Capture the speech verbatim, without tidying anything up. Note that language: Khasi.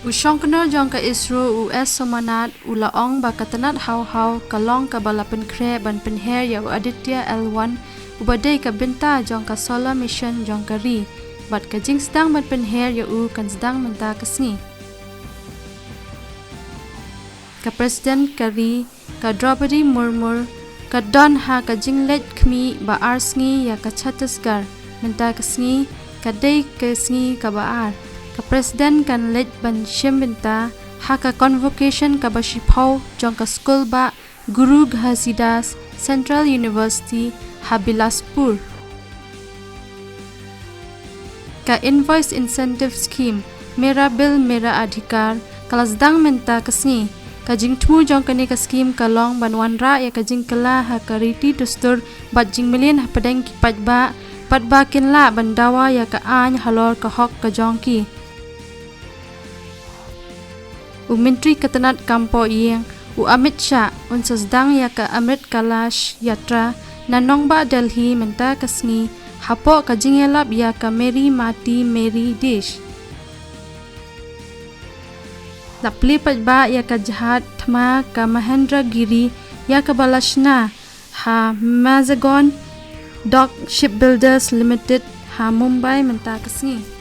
U shongknor jong ka ISRO, u S Somanath, u la ong ba ka tnat haw haw ka long kaba la pynkhreh ban pynher ïa u Aditya L one, uba dei ka bynta jong ka solar mission jong ka ri, bad ka jingsdang ban pynher ïa u kan sdang mynta ka sngi. Ka President ka ri, ka Droupadi Murmu, ka don ha ka jingleit khmih ba ar sngi ïa ka Chhattisgarh. Mynta ka sngi ka dei ka sngi kaba ar. Ka President kan leit ban shim bynta ha ka convocation kaba shiphew jong ka skul bah Guru Ghasidas Central University ha Bilaspur. Ka Invoice Incentive Scheme, Mera Bill Mera Adhikar, ka la sdang mynta ka sngi. Ka jingthmu jong kane ka skhim ka long ban wanrah ïa ka jingkylla ha ka riti dustur bad jingmlien hapdeng ki paidbah, bad ba kin lah ban dawa ïa ka aiñ halor ka hok ka jong ki. U Myntri ka tnat kam pohïing, u Amit Shah, un sa sdang ïa ka Amrit Kalash Yatra na nongbah Delhi mynta ka sngi, hapoh ka jingïalap ïa ka Meri Mati Meri Desh. La plie paidbah ïa ka jahaj thma ka Mahendragiri ïa kaba la shna ha Mazagon Dock Shipbuilders Limited ha Mumbai mynta ka sngi.